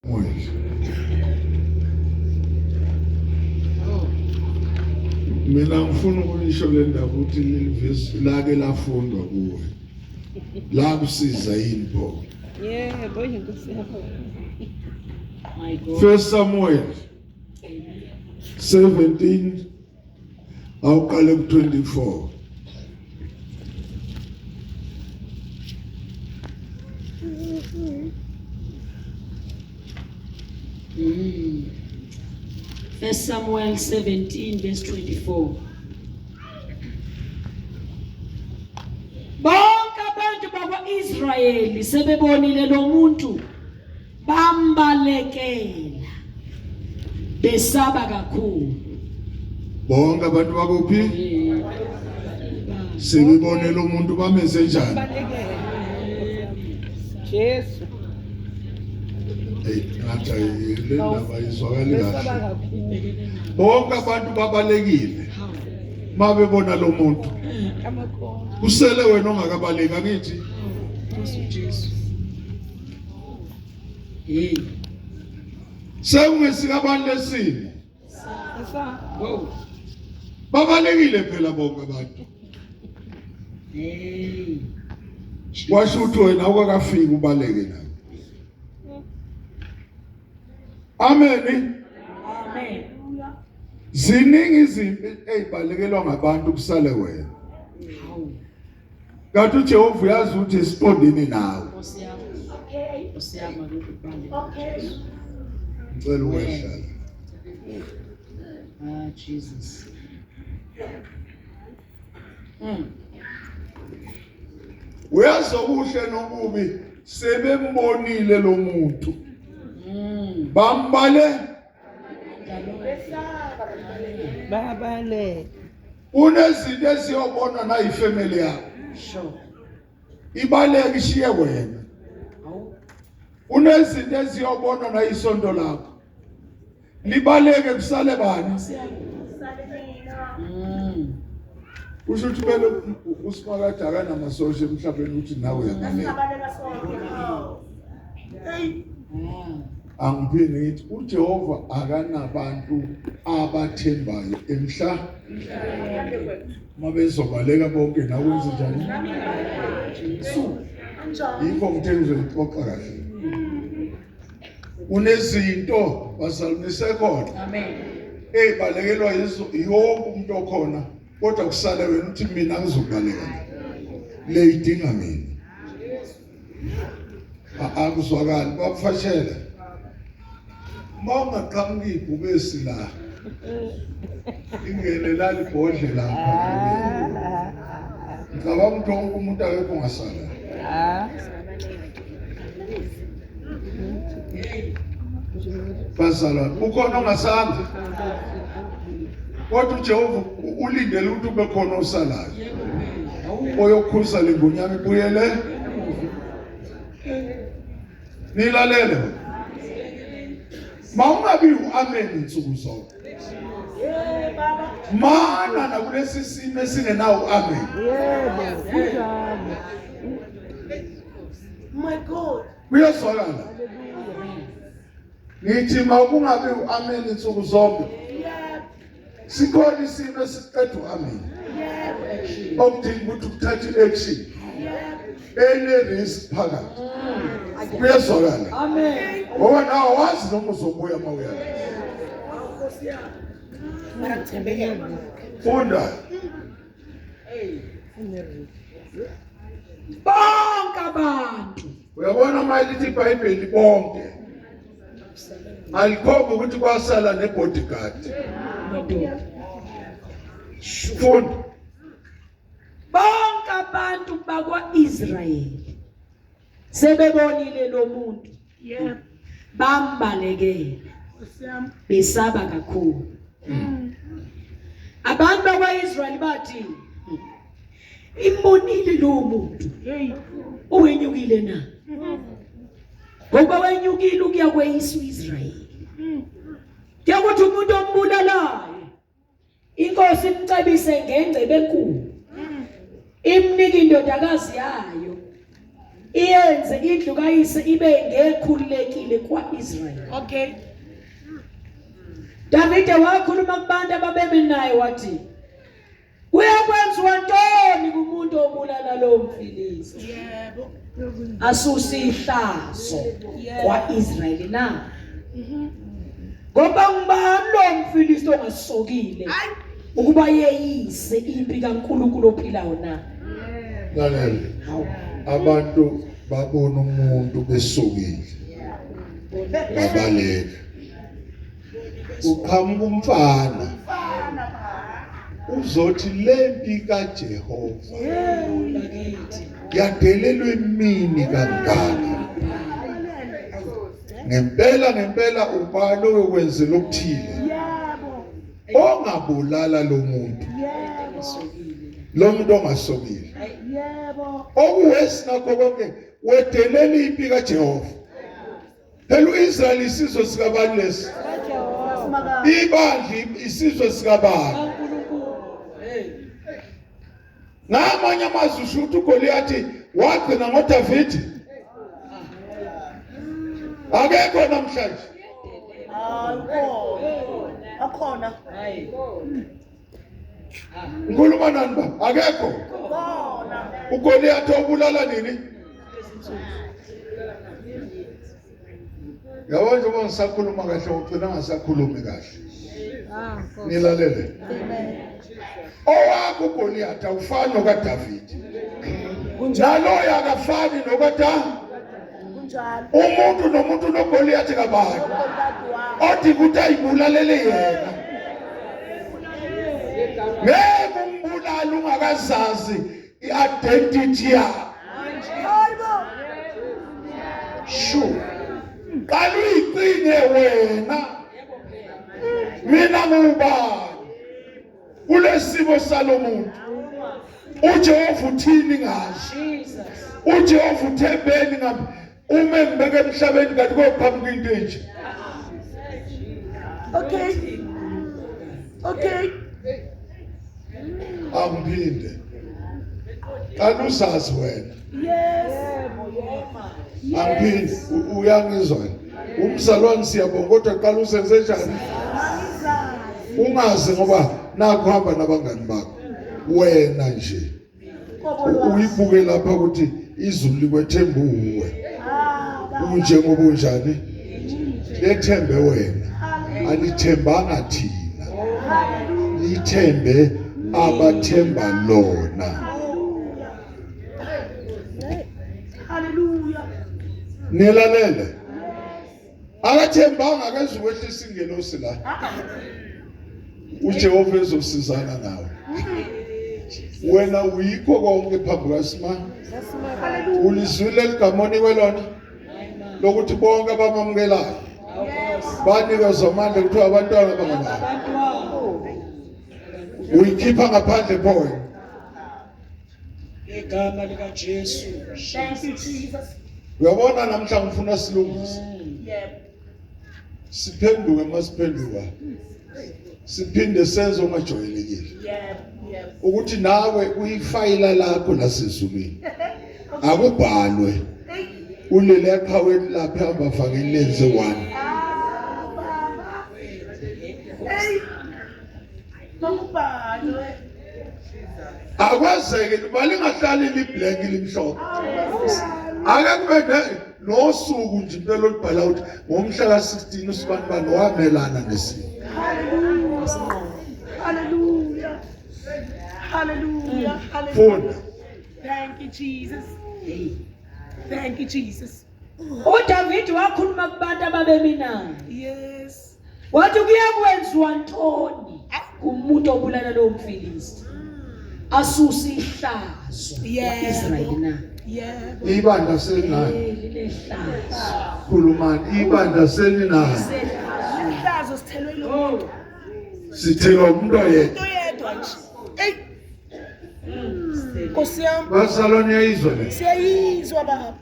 Samuel. Mina ngifuna ukuyisho le ndaba ukuthi leli vesi lake lafundwa kuwe. La kusiza yini pho? Yebo, inkosi yami. My God. First Samuel 17 awuqale ku-24. First Samuel 17 verse 24. Bonke abantu bakwa-Israyeli sebebonile lo muntu bambalekela besaba kakhulu. Bonke abantu bakuphi? Sebebonile umuntu bamenze njani? Jesu. Hey, ngathi ayi, le ndaba izwakali Besaba kahle. kakhulu. Bonke abantu babalekile mabebona lo muntu. Amakhono. Kusele wena ongakabaleki angithi? Nkosi uJesu. Hey. Sekungesikabani lesimo. Esa. Wow. Babalekile phela bonke abantu. Hey. Kwasho ukuthi wena awukakafiki ubaleke nawe. Amen. Amen. Ziningi izimpi ezibalekelwa ngabantu kusale wena. Hawu. Kanti uJehova uyazi ukuthi siqondene nawe. Nkosi yami. Nkosi yami akukho ubale. Ngicela ukwehla. Ah Jesus. Uyazi okuhle nokubi sebembonile lo muntu. Bambale Babaleka. unezinto eziyobonwa nayifamily yakho. Sure. Ibaleke ishiye wena. Hawu. Unezinto eziyobonwa nayisonto lakho. Libaleke kusale bani? Nkosi yami. Kusho ukuthi kumele usimakade akanamasosha emhlabeni ukuthi nawe uyabaleka. Angiphinde ngithi uJehova akanabantu abathembayo emhla uma bezobaleka bonke nawe wenze njani? Yikho ngithe ngizoyixoxa kahle. Unezinto bazalunise khona. Amen. Eyibalekelwa yizo yonke umuntu okhona kodwa kusale wena uthi mina ngizobaleka. Le idinga mina. Akuzwakali bakufashela. Uma ungaqhamuki ibhubesi la. Ingene la libhodle lapha. Ngicabanga ukuthi wonke umuntu akekho ongasala. Ah. Bazalwane, ukhona ongasala? Kodwa uJehova ulindele ukuthi ube khona osalayo. Oyokhuza le ngonyama ibuyele. Nilalele. Mawungabi uamen insuku zonke. Mana nakulesi simo esingenawo amen. Yebo, kunjalo. My God. Kuyezwakala. Ngithi makungabi uamen insuku zonke. Sikhona isimo esiqeda uamen. Okudinga ukuthi uthathe i-action. Ene risk phakathi. Kuyezwakala. Amen. Ngoba nawe wazi noma uzobuya uma uya. Funda. Bonke abantu. Uyabona uma lithi iBhayibheli bonke. Alikhombi ukuthi kwasala nebodyguard. Madoda. Funda. Bonke abantu bakwa-Israyeli sebebonile lo muntu. Yebo. Bambalekela. Nkosi yami. Besaba kakhulu. Abantu bakwa-Israyeli bathi imbonile lo muntu. Hey. Uwenyukile na? Ngokuba wenyukile ukuya kweyisa uIsrayeli. Kuyakuthi umuntu ombulalayo inkosi imcebise ngengcebo enkulu. Imnike indodakazi yayo Iyenze indlu kayise ibe ngekhululekile kwa-Israyeli. Okay. Davide wakhuluma kubantu ababemi naye wathi Kuyakwenziwa ntoni kumuntu obulala lowo mFilisti? Yebo. Asuse ihlazo Yebo. kwa-Israyeli na? Ngoba ngubani lo mFilisti ongasokile Hayi. ukuba yeyise impi kaNkulunkulu ophilayo na? Lalela. Hawu. Abantu babona umuntu besukile. Babaleka. Uqhamuka umfana. Uzothi lempi kaJehova Bakithi. yadelelwe imini kangaka. Ngempela ngempela ubani oyokwenzela okuthile ongabulala lo muntu lo muntu ongasokile okuwesi nakho konke wedelela impi kaJehova. Phela uIsrael isizwe sikabani lesi? Ibandla isizwe sikabani? Ngamanye amazwi usho ukuthi uGoliyathi wagcina ngoDavide. Akekho namhlanje. Akhona. Ngikhuluma nani ba? Akekho. Khona. uGoliyathi obulala nini? Yabo nje uma ngisakhuluma kahle ugcina ngasakhulumi kahle. Nilalele. Owakho uGoliyathi awufani nokaDavid. Naloya akafani nokada. Kunjalo. Umuntu nomuntu noGoliyathi kabani. Unkosikazi wakhe. Othi ukuthi ayibulalele yena. Ngeke umbulale ungakazazi i-identity yakhe. Hayibo. Shu. Qala uyicinge wena. Mina ngubani? Kulesimo salomuntu. uJehova uthini ngazo? Jesus. uJehova uthembeni ngami? Uma ngibeke emhlabeni kanti koqhamuka into enje. Okay. Okay. Angiphinde. Qala uzazi wena. Yes. Angiphinde uyangizwa. Umzalwane siyabonga kodwa qala uzenze njani? Ungazi ngoba nakho hamba nabangani bakho. Wena nje uyibuke lapha ukuthi izulu likwethemba uwe. Unjengoba unjani? Lethembe wena. Alithembanga thina. Lithembe abathemba lona. Hallelujah. Nilalele. Akathembanga akazukwehlisa ingelosi la. uJehova ezosizana nawe. Wena uyikho konke phambi kaSima. Ulizwile ligama onikwe lona lokuthi bonke abamamukelayo banikezwa amandla kuthiwa abantwana bangabani. Uyikhipha ngaphandle pho wena. Igama likaJesu. Thank you Jesus. Uyabona namhla ngifuna silungise. Yebo. Siphenduke masiphenduka. Siphinde senze ongajwayelekile. Yebo, yebo. Ukuthi nawe uyifayila lakho lasezulwini. Akubhalwe. Ulele eqhaweni lapha ehamba fakeni lenze one. Ah, baba. Hey. Makubhalwe. Akwazeke malingahlali liblank limhlophe. Ake kube nosuku nje impela olubhala ukuthi ngomhla ka-16 usibanibani wamelana nesimo. Hallelujah. Hallelujah. Hallelujah. Funda. Thank you Jesus. Thank you Jesus. uDavid wakhuluma kubantu ababemi naye. Yes. Wathi kuyakwenziwa ntoni kumuntu obulala lowo mFilisti? Asuse ihlazo Yebo. kwa-Israyeli na? Yebo. Ibandla selinayo. Linehlazo. Khulumani, ibandla selinayo. Ihlazo sithelwe lo muntu. Sithelwa umuntu oyedwa. Into yedwa nje. Ey. Nkosi yami Bazalwane yayizwa le. siyayizwa baba.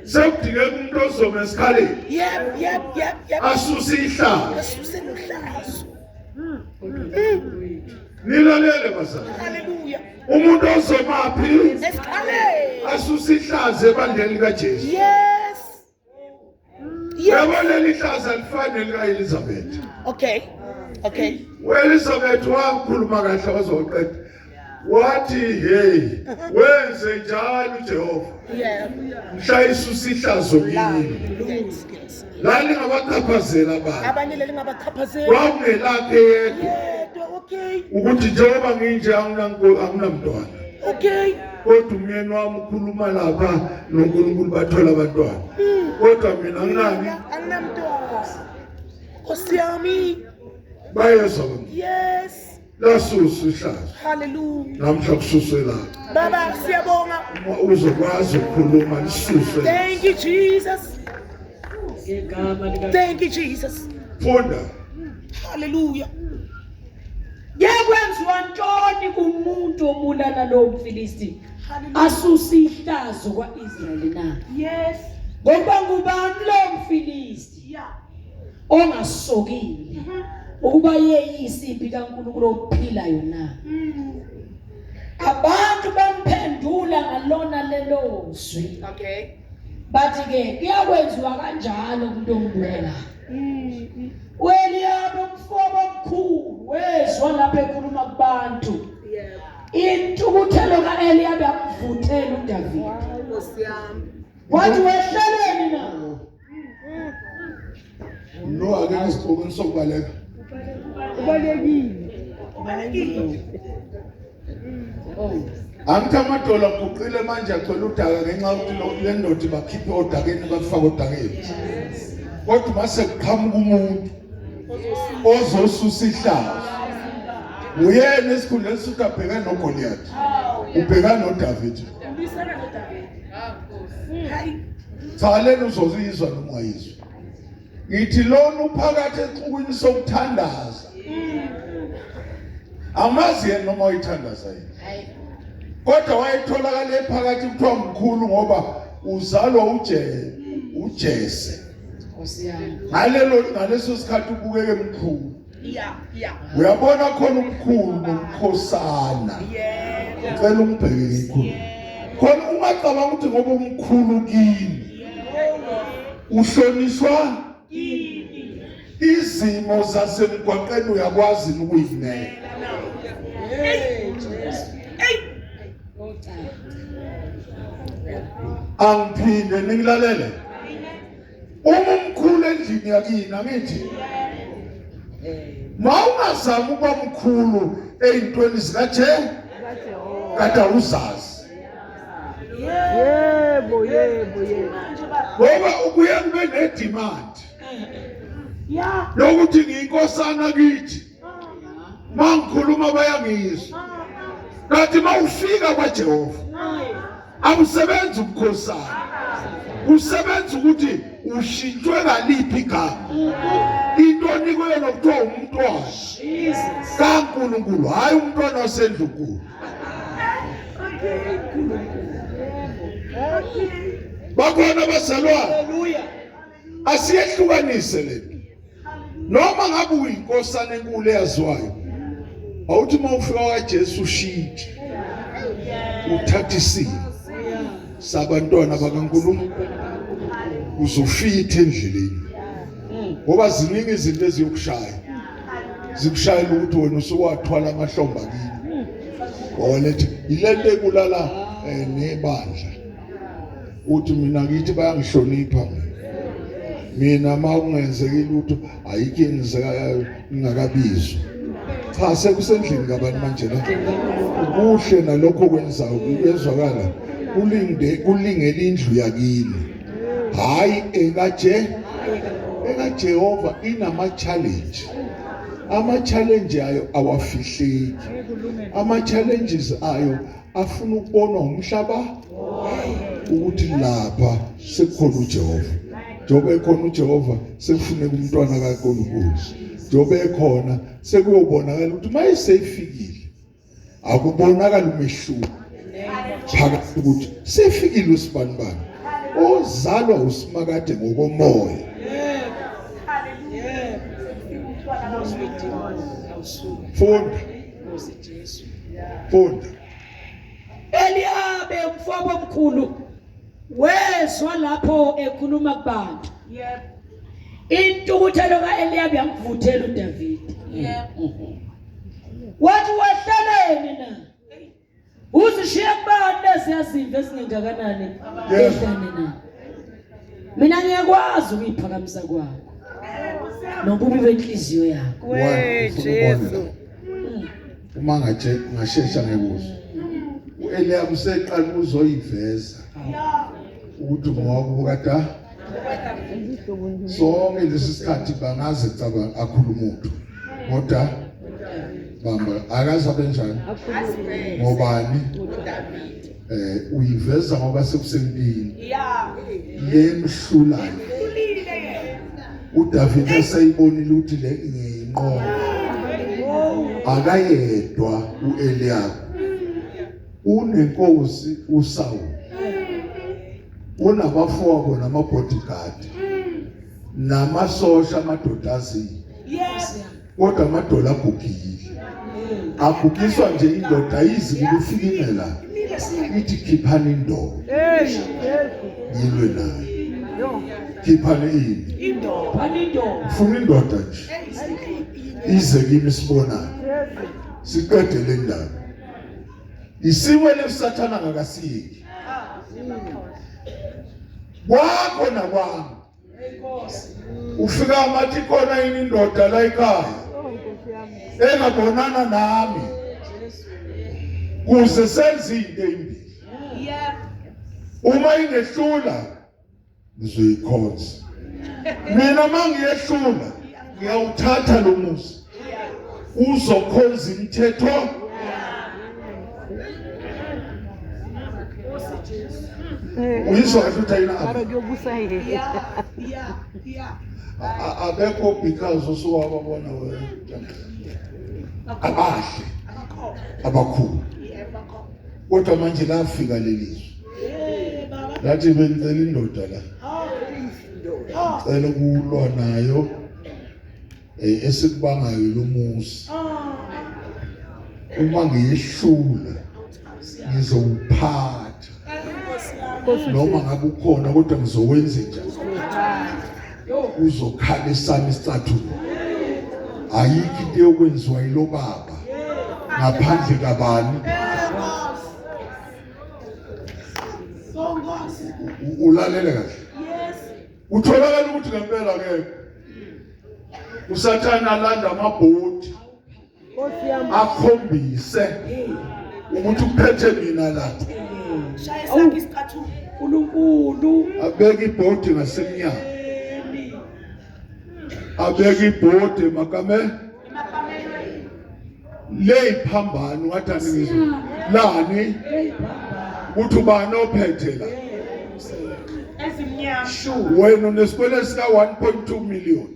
Sekudingeka umuntu ozoma esikhaleni Yebo, yebo, yebo, yebo. asuse ihlazo. Asuse nohlazo. Nilalele bazalwane. Hallelujah. Umuntu ozomaphi? Esikhaleni. Asusa ihlazo ebandleni likaJesu. Yes. Yes. Yabo leli hlazo alifani nelika-Elizabeth. Okay. Okay. U-Elizabeth wakhuluma kahle wazoqeda. Wathi hey, wenze njalo uJehova. Yeah. Mhla isusa ihlazo kimi. Yes, yes. Lalingabachaphazela abantu. Abanye lelingabachaphazeli. Kwakungelakhe yedwa Yedwa, okay. ukuthi njengoba nginje anginamntwana. Okay. Kodwa umyeni wami ukhuluma lapha noNkulunkulu bathola abantwana. Kodwa mina anginani Anginamntwana. Nkosi yami. bayezwa abantu. Yes. Lasusa ihlazo. Hallelujah. Namhla kususwe lapha. Baba siyabonga. Uma uzokwazi ukukhuluma lisuswe. Thank you Jesus. Ngegama lika Thank you Jesus. Funda. Hallelujah. Yekwenziwa ntoni kumuntu obulala lowo mFilisti Hallelujah. asuse ihlazo kwa-Israyeli na? Yes. Ngokuba ngubani lowo mFilisti Yeah. ongasokile ukuba yeyise impi kaNkulunkulu ophilayo na? Abantu bamphendula ngalona lelo zwi. Okay. Bathi ke kuyakwenziwa kanjalo kumuntu ombulalayo. U-Eliyabe umfowabo omkhulu wezwa lapho ekhuluma kubantu. Yeah. Intukuthelo ka-Eliyabe yamvuthela uDavide. Nkosi yami. Wathi wehleleni na? Lo akekho esigqokweni sokubaleka. Ubalekile. Angithi amadola aguqile manje agcwele udaka ngenxa yokuthi le ndoda bakhiphe odakeni bafake odakeni. Kodwa uma sekuqhamuka umuntu ozosusa ihlazo, uyena esikhundleni sokuthi abhekane noGoliath, ubhekane noDavid. Ubuyisana noDavid. Hayi. Cha lena uzozizwa noma ungayizwa. Ngithi lona uphakathi exukwini sokuthandaza. Amazi yena noma uyithandaza yini. Kodwa wayetholakala ephakathi kuthiwa mkhulu ngoba uzalwa uJese, uJese. Nkosi yami. Ngalelo ngaleso sikhathi ubukeke mkhulu. Yeah, yeah. Uyabona khona umkhulu nomkhosana. Yebo. Ngicela ungibheke ngikhulu. Khona ungacabanga ukuthi ngoba umkhulu kini uhlonishwa izimo zasemgwaqeni uyakwazi ukuyimela. Hey Jesu. Hey. Angiphinde ningilalele. Uma umkhulu endlini yakini angithi ma ungazama ukuba mkhulu ey'ntweni zikaje kade awuzazi Yebo, yebo, yebo. ngoba ukuye kube nedemand Yeah. yokuthi ngiyinkosana kithi ma ngikhuluma bayangizwa kanti ma ufika kwaJehova awusebenzi ubukhosana usebenza ukuthi ushintshwe ngaliphi igama into onikwe yona kuthiwa umntwana Jesus. kaNkulunkulu hhayi umntwana wasendlunkulu bakhona abazalwane Hallelujah. asiyehlukanise lento noma ngabe uyinkosana enkulu eyaziwayo awuthi uma ufika kwaJesu ushintshe uthatha isimo sabantwana bakaNkulunkulu uzofitha endleleni ngoba ziningi izinto eziyokushaya zikushayela ukuthi wena usuwathwala amahlomba kini wawaletha yilento ebulala nebandla uthi mina kithi bayangihlonipha mina mina uma kungenzeki lutho ayikho engizekayo ngingakabizwa cha sekusendlini kabani manje la kuhle nalokho okwenzayo kuyezwakala kulinde kulingela indlu yakini hayi ekaje ekaJehova inama challenge ama challenge ayo awafihleki ama challenges ayo afuna ukubonwa umhlaba ukuthi lapha sekukhona uJehova njengoba ekhona uJehova sekufuneka umntwana kaNkulunkulu njengoba ekhona sekuyobonakala ukuthi uma esefikile akubonakala umehluko phakathi ukuthi sefikile usibanibani ozalwa usimakade ngokomoya. Funda. Funda. Eliabe umfowabo omkhulu wezwa lapho ekhuluma kubantu. Yebo. Intukuthelo kaEliabe yamvuthela uDavide. Yebo. Wathi wehlaleni na? Uzishiye kubani leziya zimvu ezingengakanani ehlane na? Mina ngiyakwazi ukuyiphakamisa kwakho nobubi benhliziyo yakho. We One, ufuna ukubona Jesu. la. Uma ngatshe ngashesha ngekuzwa. U-Eliyabu useqala ukuzoyiveza ukuthi ngowakubo kada sonke lesi sikhathi bangaze cabanga akhuluma umuntu kodwa bamba akaze abe njani ngobani eh uyiveza ngoba sekusempini Yeah. lemhlulayo uDavid eseyibonile ukuthi le ngiyinqoba akayedwa uEliyabu unenkosi uSawuli unabafowabo namabodyguard namasosha amadoda aziyo Yes. kodwa amadola agugile agugiswa nje indoda ayizi ukufikimela ithi khiphani indoda Hey, Jesu. ngilwe nayo Yo. khiphani ini Indoda. Phani indoda. ufuna indoda nje ize kimi sibonane Jesu. siqede le ndaba isimo lesathana ngakasiyeki kwakho nakwami ufika amathi khona yini indoda la ekhaya Oh, Nkosi yami. engabonana nami kuze senze into embi Yebo. uma ingehlula ngizoyikhonza mina mangiyehlula ngiyawuthatha lo muzi uzokhonza imithetho uyizwa kahle ukuthi ayina Mara kuyobusa yena. Yeah. Yeah. Yeah. Abekho because osuwababona wena abahle Abakhona. abakhulu Yebo abakhona. kodwa manje lafika lelizwe Eh baba. lathi bengicela indoda la Ha. Ha. cela ukulwa nayo eh esikubangayo lomuzi Ah. uma ngiyehlula ngizowuphatha Nkosi yami. Nkosi noma ngabe ukhona kodwa ngizowenza njani uzokhala esami isicathulo ayikho into yokwenziwa yilobaba ngaphandle kabani So Nkosi. Ulalele kahle Yes. utholakala ukuthi ngempela ke usathana alanda amabhodi Nkosi yami. akhombise ukuthi uphethe mina la Shaya isakhe isicathulo. uNkulunkulu abeke ibhodi ngasemnyango abeke ibhodi emakame Emakamelweni. leyiphambano ngathi aningizwe lani ukuthi ubani ophethe la Ezimnyama. wena unesikweletu sika 1.2 million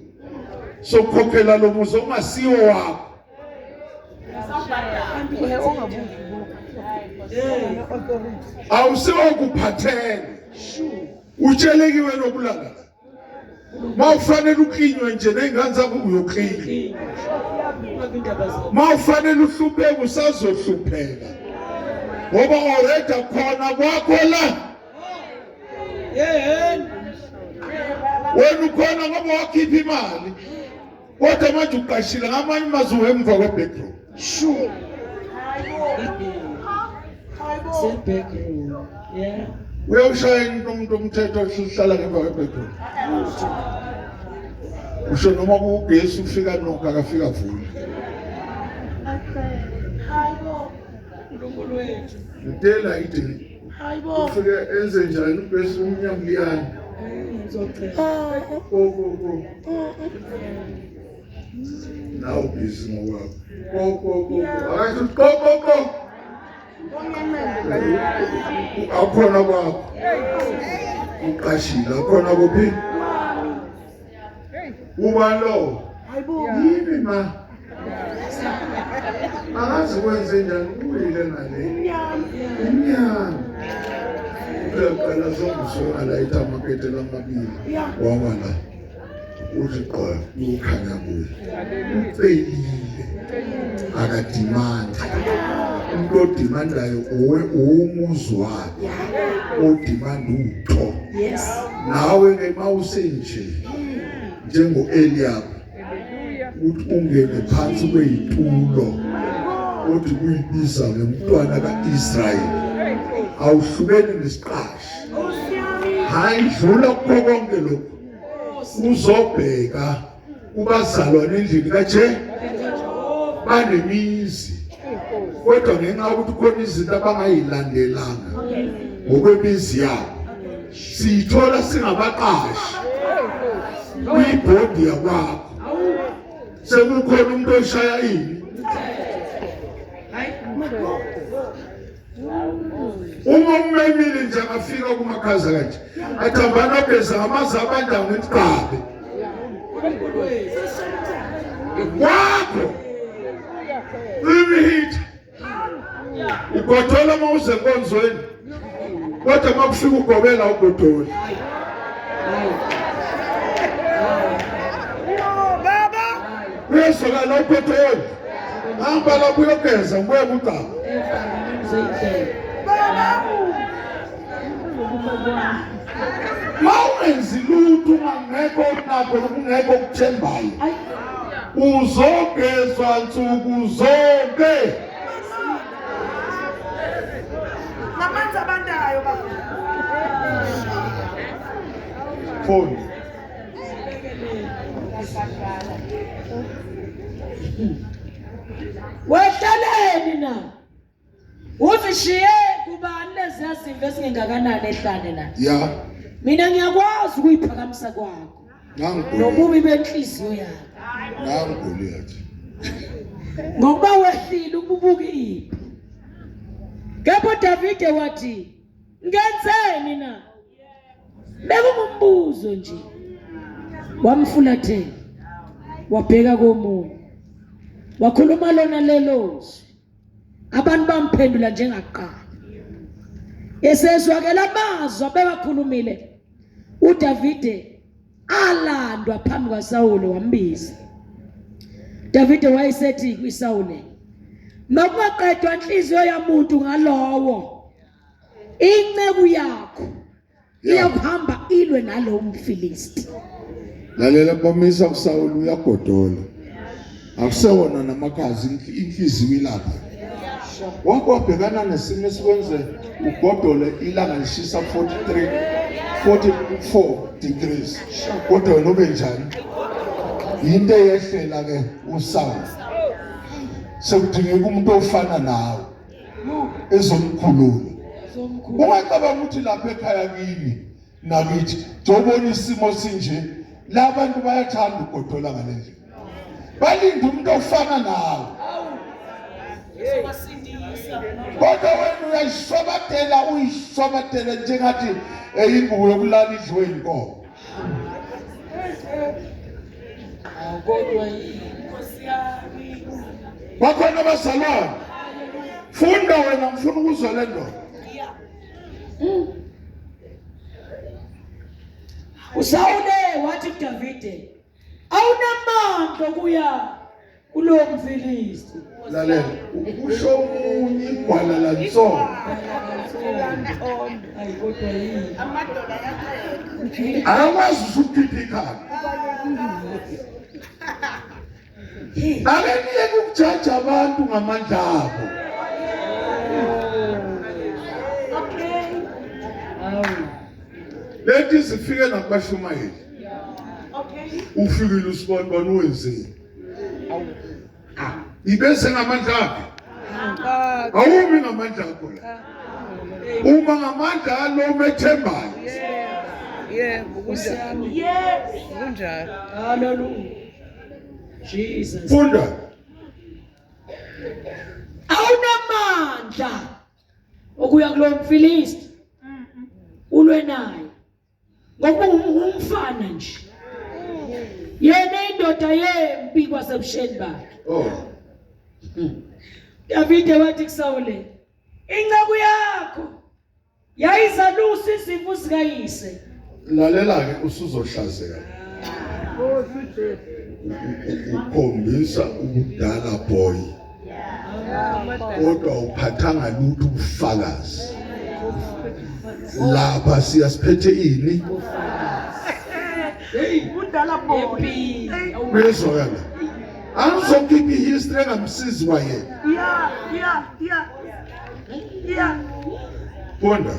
sokukhokhela lo muzi ongasiwo wakho Eh, ongabuzi bo. Authority. awusiwokuphathele utshelekiwe nokulala la mawufanele uklinywe nje ney'ngane zakho uyoklinywa mawufanele uhlupheke usazohlupheka ngoba already khona kwakho la wena ukhona ngoba wakhipha imali kodwa manje uqashile ngamanye amazwi emva kwe-backroom Sure. Hayibo. Se-backroom. Yeah. Uyawushaya into umuntu umthetho ohlala ngemva kwe-backroom usho noma kuwugesi ufika nokho akafika vule Hayibo. uNkulunkulu wethu. ngitela ithi Hayibo. ufike enze njani ugesi umnyango liyani Ngizocela. ko ko ko nawu busy ngokwakho ko ko ko ko akasho ukuthi ko ko ko akhona kwakho uqashile akhona kuphi ubani lowo Hayibo. yimi ma angazi kwenze njani kuwile ngale umnyama uyaqala songusuka alayitha amaketela amabili waba la uthi qo ukhanya kuye ucelile akadimandi Umuntu odimandayo owe umuzi wakhe odimanda utho. Yes. Nawe ke mawusenje njengo Eliab uthi ungene phansi kweyitulo othi kuyibiza ngomntwana kaIsrael awuhlukene nesiqashi hayi dlula kukho konke lokhu uzobheka kubazalwane endlini kaje banemizi kodwa ngenxa yokuthi khona izinto abangayilandelanga ngokwemizi yabo siyithola singabaqashi kwibhodi yakwakho sekukhona umuntu oshaya ini uma ummemile nje angafika kumakhaza kanje athambana ogeza ngamazi abanda ngomgqabe kwakho imihitha ugodola uma uze enkonzweni kodwa uma kufika ugobela ugodoli uyezwakala ugodoli hamba lapho uyogeza ngibuye kuqala mawungenzi lutho ungangekho unakho kungekho okuthembayo uzogezwa nsuku zonke Ngamanzi abandayo baba. Phone. Wehlaleni na? Uzishiye kubani leziya zimvu ezingengakanani ehlane na? Ya. Mina ngiyakwazi ukuyiphakamisa kwakho. Nangu Nobubi benhliziyo yakho. Nangu Goliath. Ngokuba wehlile ukubuka impi. Kepha uDavide wathi, ngenzeni na? Bekungumbuzo nje. Wamfulathela. Wabheka komunye. Wakhuluma lona lelo zwi. Abantu bamphendula njengakuqala. Esezwakela amazwi abewakhulumile uDavide alandwa phambi kwaSawule wambiza. Davide wayesethi kuSawule, makungaqedwa inhliziyo yamuntu ngalowo inceku yakho iyakuhamba ilwe nalowo mFilisti. Lalela bamisa kuSawuli uyagodola. Akusewona namakazi inhliziyo ilapha. Wake wabhekana nesimo esikwenze ugodole ilanga lishisa 43 44 degrees. Kodwa wena ube njani? Yinto eyehlela ke uSawuli. Sekudingeka umuntu ofana nawe. Ezomkhulula. Ungacabanga ukuthi lapha ekhaya kini nakithi njobona isimo sinje labantu bayathanda ugodola ngale ndlela balinde umuntu ofana nawe kodwa wena uyayishwabadela uyishwabadele njengathi ingubo yokulala idliwe yinkomo Kodwa yini? Bakhona abazalwane funda wena ngifuna ukuzwa le ndoda uSawule wathi kuDavide, awunamandla okuya kulowo mFilisti. Lalela, usho omunye igwala lansonto. Ayi kodwa yini? Akakwazi ukukhipha ikhanda. Ake niyeke ukujaja abantu ngamandla abo. Leti zifike nakubashumayeli. Ufikile usibonibona wenzeni? Ibese ngamandla akhe. Awumi ngamandla akho la. Uma ngamandla alo umethembayo. Yebo, kunjalo. Kunjalo. Hallelujah. Jesus. Funda. Awunamandla okuya kulo mFilisti. Ulwe naye. Ngokuba ungumfana nje. Yena indoda yempi kwasebusheni bakhe. Oh. Davide wathi kuSawule, inceku yakho Yayizalusa izimvu zikayise. Lalela-ke usuzohlazeka. Ukhombisa ubudala boy. Kodwa uphathanga lutho ubufakazi. Lapha siyasiphethe ini? Kudala boy. Uyezwakala. Angizokhipha ihistory engamsizi kwayena. Yeah, yeah, yeah. Yeah. Funda.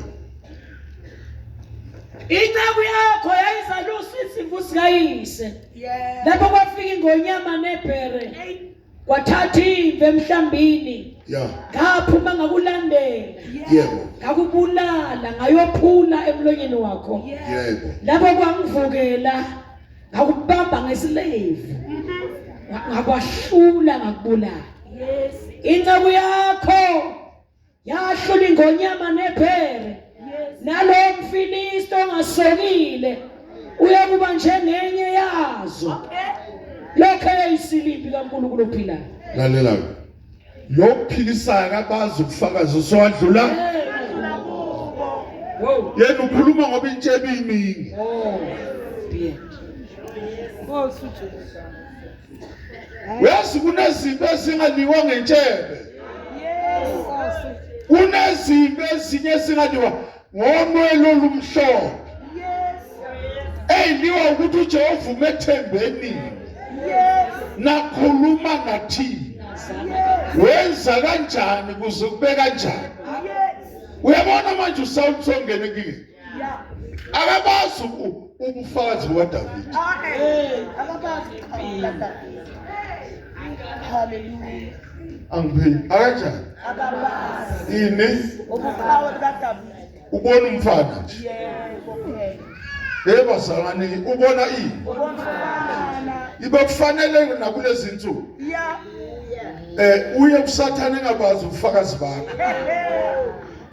Inceku yakho yayizalusa izimvu zikayise. Yeah. Lapho kwafika ingonyama nebhere. Kwathatha imvu emhlambini. Yeah. Ngaphuma ngakulandela. Yebo. Ngakubulala ngayophula emlonyeni wakho. Yebo. Lapho kwangivukela ngakubamba ngesilevu. Ngakwahlula ngakubulala. Yes. Inceku yakho yahlula ingonyama nebhere. Nalowo mFilisti ongasokile uyakuba njengenye yazo. Okay. Lokho eyisiliphi kaNkulunkulu ophilayo. Lalela. Lo philisayo akabazi ubufakazi sowadlula. Wow. Yena ukhuluma ngoba intshebe iningi. Oh. Beard. Nkosi uJesu. Uyazi kunezinto ezingaliwa ngentshebe. Yes. Nkosi. Kunezinto ezinye ezingaliwa ngonwele olumhlophe. Yes. Eyiliwa ukuthi uJehova umethembeni. Yes. Nakhuluma nathini. Wenza kanjani kuze kube kanjani? Yes. Uyabona manje uSawuli songena enkingeni. Yeah. Akabazi ubufakazi bukaDavide. Okay. Akabazi cha. Hallelujah. Angipheli. Akanjani? Akabazi. Ini Ubuqhawe bukaDavide. ubona umfana nje. Yebo. Okay. Yebo bazalwane ubona ini? Ubona umfana. Ibe kufanele nakulezi insuku. Yeah. Uye kuSathane engabazi ubufakazi bakho.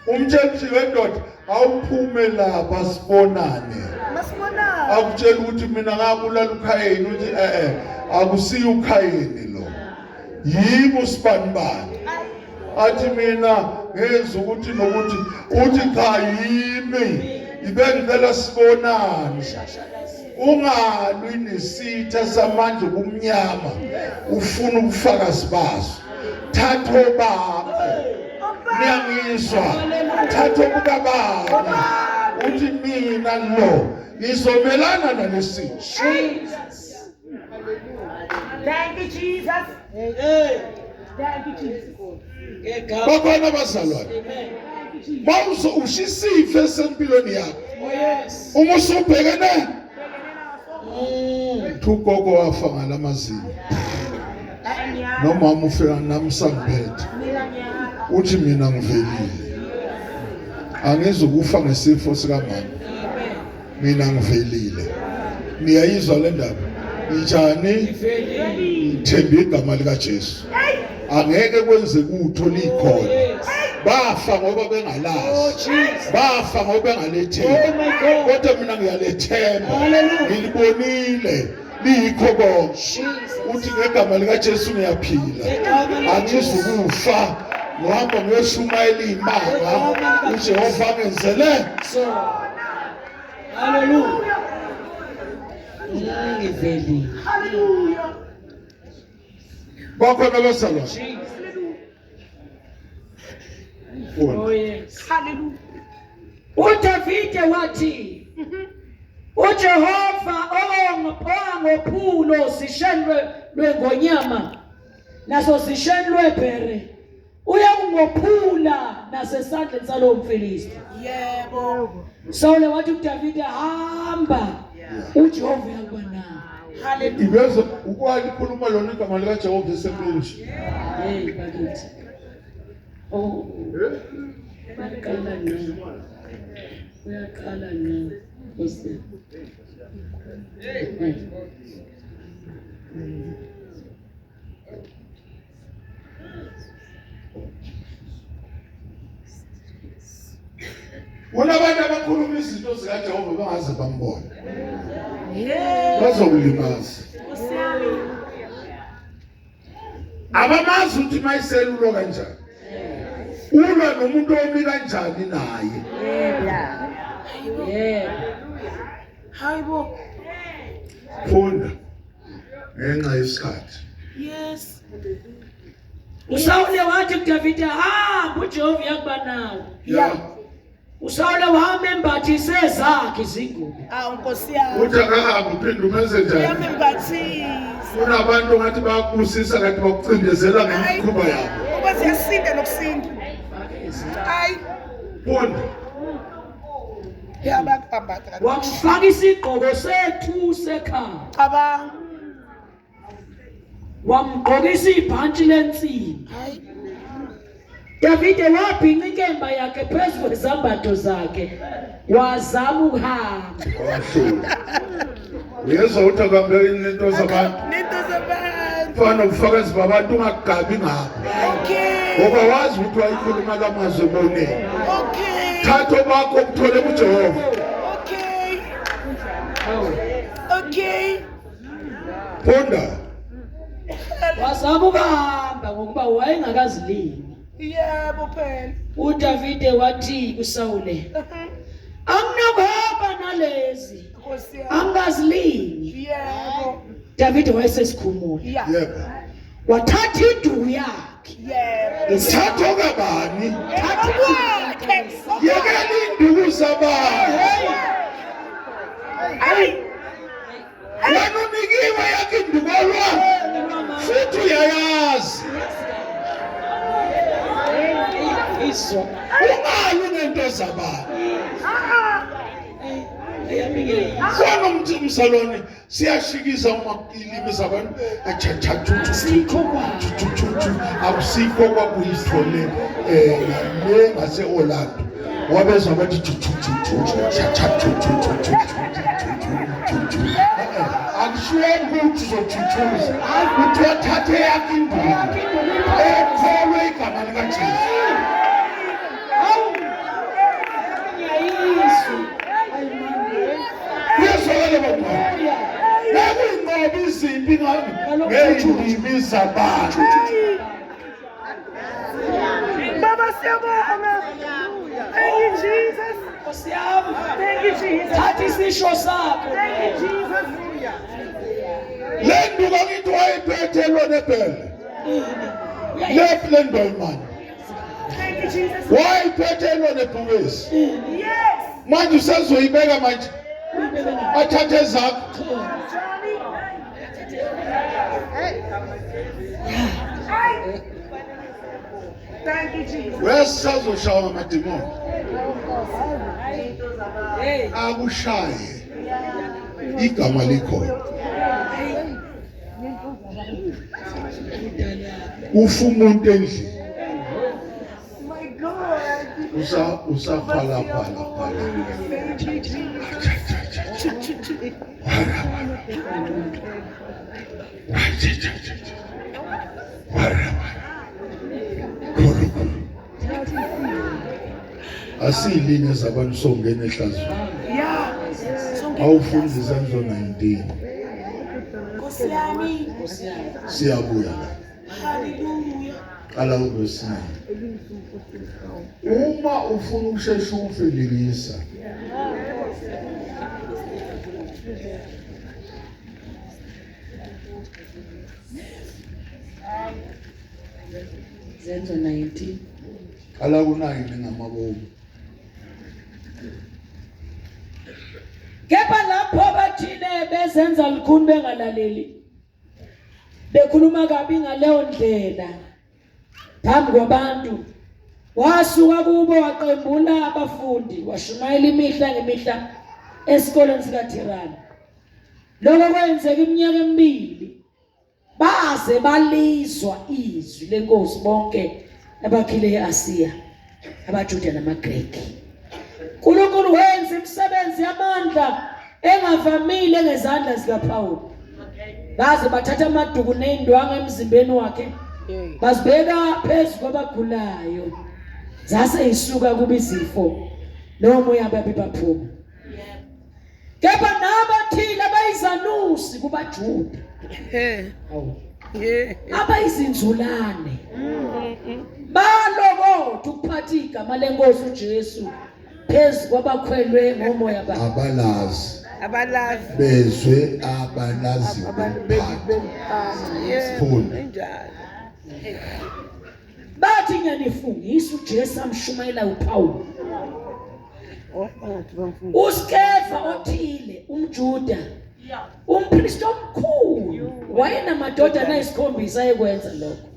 Umtshela ukuthi wendoda awuphume lapha sibonane. Masibonane. Akutshela ukuthi mina ngabulala uKhayeni uthi akusiyo uKhayeni lo. Yimi usibanibani. Athi mina ngeza ukuthi nokuthi uthi cha yimi. Ibe ngicela sibonane. Ungalwi nesitha samandla obumnyama ufuna ubufakazi baso. Thatha obakho. Niyangizwa? Thatha obukababa. Uthi mina lo ngizomelana nalesitha. Jesus. Thank you Jesus. Hey. Thank you Jesus. Ngegama. Bakhona abazalwane. Amen. Mawuzo ushisa ife esempilweni yakho. Oh yes. Uma usubhekene ugogo wafa ngalamazinyo. Nomama ufika nami sangiphethe. Uthi mina ngivelile. Angizukufa ngesifo sikamama. Mina ngivelile. Niyayizwa le ndaba? Njani? Ngithemba igama likaJesu. Angeke kwenze kutho likhona. Bafa ngoba bengalazi. Bafa ngoba bengalethemba. Oh my God. Kodwa mina ngiyalethemba. Hallelujah. Ngilibonile liyikho konke. Jesus. Uthi ngegama likaJesu ngiyaphila. Ngegama likaJesu. Angizukufa. Ngihamba ngiyoshumayela imanga. uJehova angenzele. So. Hallelujah. Ngivelile. Hallelujah. Bakhona abazalwane. Jesus. Funda. Oh yes. Hallelujah. uDavide wathi uJehova owangophulo sisheni lwengonyama naso sisheni lwebhere uyakungophula nasesandleni salowo mFilisti. Yebo. Sawule wathi kuDavide hamba uJehova uyakuba nawe. Hallelujah. Ibeze ukwalikhuluma lona igama likaJehova esempilweni nje. Hey bakithi. Oh. Uyaqala ngqa. Uyaqala ngqa. Nkosi. Kunabantu abakhuluma izinto zikaJehova bangaze bambone. Yebo. Bazokulimaza. Nkosi yami. Abamazi ukuthi mayiselulo kanjani. Ulwa nomuntu omi kanjani naye. Yebo. Hayibo. Funda ngenxa yesikhathi. Yes. USawule wathi kuDavide, hamba uJehova uyakuba nawe. Ya. USawule wamembathise ezakhe izingubo. Awu Nkosi yami. Uthi akahambe uphinde umenze njani? Uyamembathisa. Kunabantu ngathi bayakubusisa kanti bakucindezela ngemikhuba yabo. Uba siyasinda nokusinda. Hayi. Funda. Ya bayakubambatha. Wamfaka isigqoko sethu sekhaya. Cabanga. Wamgqokisa ibhantshi lensimbi. Hayi. Davide wabhinca inkemba yakhe phezu kwezambatho zakhe wazama ukuhamba. Wahlula. Uyezwa ukuthi akambeki nento zabantu. Nento zabantu. Fana nobufakazi babantu ungakugabi ngabo. Okay. Ngoba wazi ukuthi wayikhuluma lamazwi eboneni. Okay. Thatha obakho ubuthole kuJehova. Okay. Okay. Funda. Wazama ukuhamba ngokuba wayengakazilimi. Yebo phela. uDavide wathi kuSawule, anginokuhamba nalezi, Nkosi yami. angikazilingi. Yebo. Davide wayesesikhumula. Yeah. Yebo. Wathatha induku yakhe. Yebo. Thatha kabani? Okwakhe. Yekela induku zabantu. Hayi. Wena unikiwe yakhe induku olwa futhi uyayazi. Izwa. Ungali ngento zabantu. Khona umthi umsalwane siyashikisa uma ilimi zabantu Asikho kwakho. akusikho kwakuyithole eh le ngase Orlando wabezwa bathi thu thu thu thu cha cha thu thu thu thu thu thu thu akushiwo ukuthi uzothuthuza uthi wathathe yakhe induku ekholwe igama likaJesu. Ngiyayizwa. Kuyezwakala bantwana. Bekuyinqoba izimpi ngey'ndimi zabantu. Baba siyabonga. Thank you Jesus. Nkosi yami. Thank you Jesus. Thatha isisho sakho. Thank you Jesus. Le nduku angithi wayiphethe lona ebhele. Lephi le ndoyimane? Thank you Jesus. Wayiphethe lona ebhubesi. Yes. Manje usezoyibeka manje athathe ezakho. Johnny. Hey. Thank you Jesus. Wesazoshawa ngamadimoni. Hey. Akushaye. Igama likhona. Ufa umuntu endlini. My God. Usa usaphala phala phala. Thank you Jesus. Wara wara. Wacha cha cha cha. Wara wara. Khulu khulu. Asiyilinye zabantu songena ehlazweni. Yeah. Awufundi izenzo 19. Nkosi yami. Siyabuya la. Hallelujah. Qala uvesi 9. Uma ufuna ukushesha ufe lingisa. Zenzo 19. Qala ku-9 ngamabomu. Kepha lapho bathile bezenza lukhuni bengalaleli. Bekhuluma kabi ngaleyo ndlela phambi kwabantu. Wasuka kubo waqembula abafundi washumayela imihla ngemihla esikoleni sikaThirani. Lokho kwenzeka iminyaka emibili. Baze balizwa izwi lenkosi bonke abakhile eAsiya, abaJuda namaGreki. uNkulunkulu wenza imisebenzi yamandla engavamile ngezandla zikaPawulu. Baze bathatha amaduku nendwangu emzimbeni wakhe bazibeka phezu kwabagulayo. Zase isuka kuba izifo nomoya babi baphuma. Kepha nabathile abayizanusi kubaJuda. Awu. Abayizinzulane. Balokotha ukuphatha igama lenkosi uJesu phezu kwabakhwelwe ngomoya bakhe. Abalazi Abalazi. bezwe abalazi Abantu bemphatho. bemphatho. Yebo. Funda. Injalo. Bathi ngiyanifungisa uJesu amshumayela uPawulu. USkefa othile umJuda umpristi omkhulu wayenamadodana ayisikhombisa ayekwenza lokho.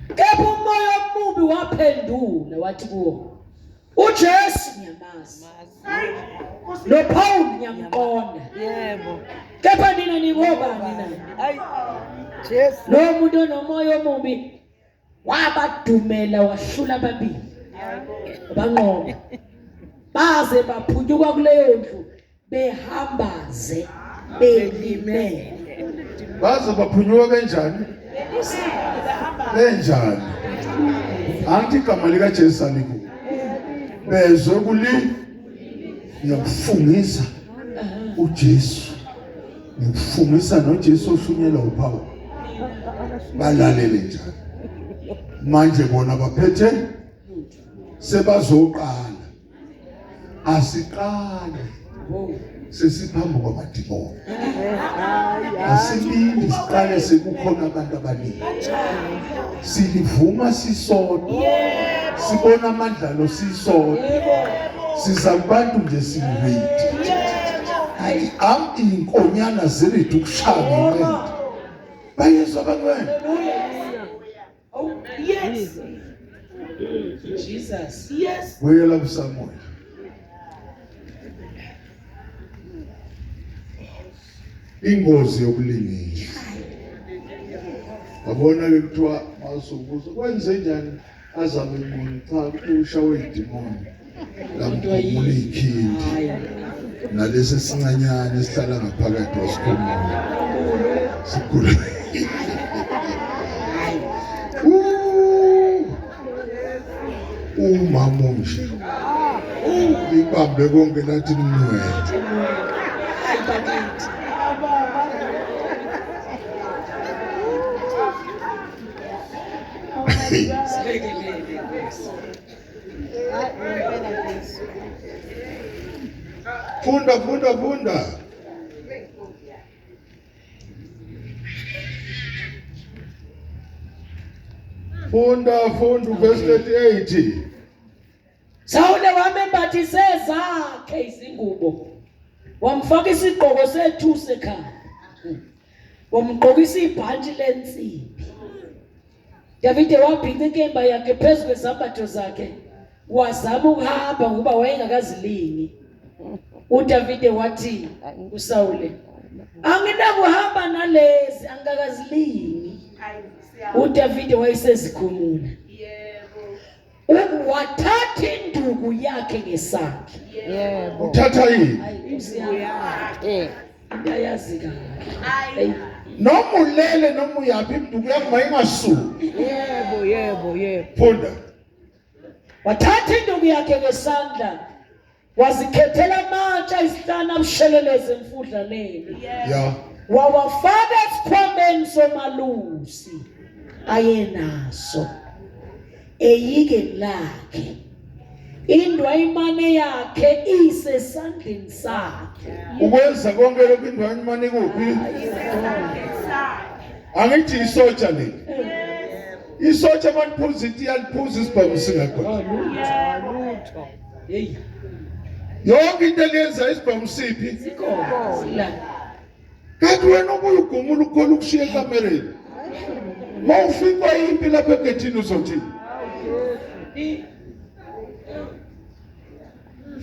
Kepha umoya omubi waphendula wathi kuwo, uJesu ngiyamazi noPaul ngiyamqonda. Yebo. Kepha nina ningobani na? Hayi. Jesu. Lo muntu onomoya omubi wabadumela wahlula ababili. Banqoba. Baze baphunyuka kuleyo ndlu behambaze belimele. Baze baphunyuka kanjani? Benjani? Angithi igama likaJesu alikho. Bezwe kuli ngiyakufungisa uJesu. Ngikufungisa noJesu oshunyelwa uPaul. Balalele njani? Manje bona baphethe sebazoqala asiqale sesiphambi kwamadimoni asilindi siqale sekukhona abantu abaningi silivuma sisodwa sibona amandlalo sisodwa siza kubantu nje siredi hayi am inkonyana ziredi ukushaya ngenqindi bayezwa abantwana Oh, yes. Jesus. Yes. Buyela kuSamuel. Ingozi yokulingisa. Wabona ke kuthiwa masukuzo kwenze njani azame umuntu cha kuthiwa ushawe idimoni. Lamkhumula ikhindi. Nalesi sincanyana esihlala ngaphakathi wasikhumula. Sikhulu. Umama onje. Libambe konke lathi ninwele. Silekelele Nkosi. Funda funda funda. Funda funda verse 38. Sawule wamembathise zakhe izingubo. Wamfaka isigqoko sethusi ekhanda. Wamgqokisa ibhantshi lensimbi. Davide wabhinca inkemba yakhe phezu kwezambatho zakhe wazama ukuhamba ngoba wayengakazilingi. UDavide wathi kuSawule, anginakuhamba nalezi angikakazilingi. UDavide wayesezikhumula. Wathatha induku yakhe ngesandla. Yebo. Uthatha yini? Hayi, Eh. Uyayazi kahle. Hayi. Noma ulele noma uyaphi induku yakho mayingasuki. Yebo, yebo, yebo. Funda. Wathatha induku yakhe ngesandla wazikhethela amatshe ayisihlanu abushelelezi emfudlaneni. Ya. Wawafaka esikhwameni somalusi ayenaso eyikeni lakhe. Indwayimane yakhe isesandleni sakhe. Ukwenza konke lokhu indwayimane ikuphi? Angithi isotsha leli. Isotsha maliphuza itiye aliphuza isibhamu singekho. Lutho. Hey, Yonke into eliyenza isibhamu siphi? sikhona la. Kanti wena ubuye ugumula ukhola ukushiya ekamereni. Mawufikwa impi lapha egethini uzothini?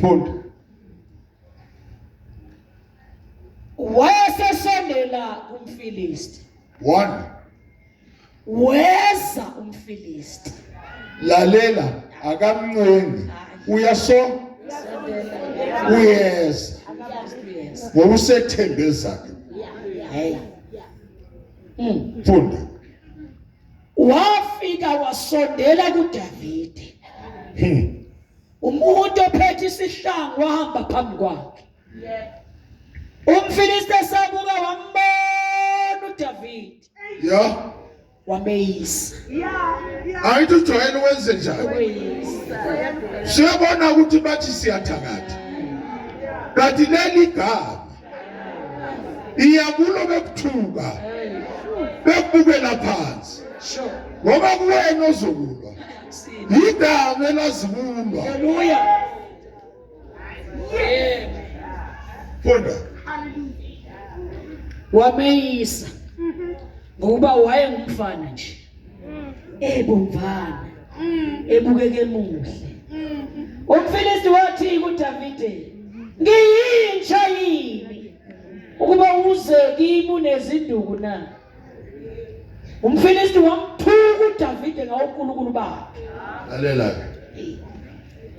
Funda. Wayesesondela kumFilisti. One. Weza umFilisti. Lalela akamncengi. Uyaso uyeza. Ngoba usethembe zakhe. Hey. Funda. Wafika wasondela kuDavide. Umuntu ophethe isihlangu wahamba phambi kwakhe. UmFilisti esabuka wambona uDavide Ya. wameyisa. Angithi ujwayele wenze njani? Siyabona ukuthi bathi siyathakatha. Kanti leli gama iya kulo bekuthuka. Bekubukela phansi. Ngoba kuwena ozokulwa. Yigama elazikulwa. Hallelujah. Yebo. Funda. Wameyisa. Ngokuba wayengumfana nje. Ebomvana. Ebukeke muhle. UmFilisti wathi kuDavide, "Ngiyintsha yini ukuba uze kimi unezinduku na?" UmFilisti wamthuka uDavide ngawonkulunkulu bakhe. Lalela ke.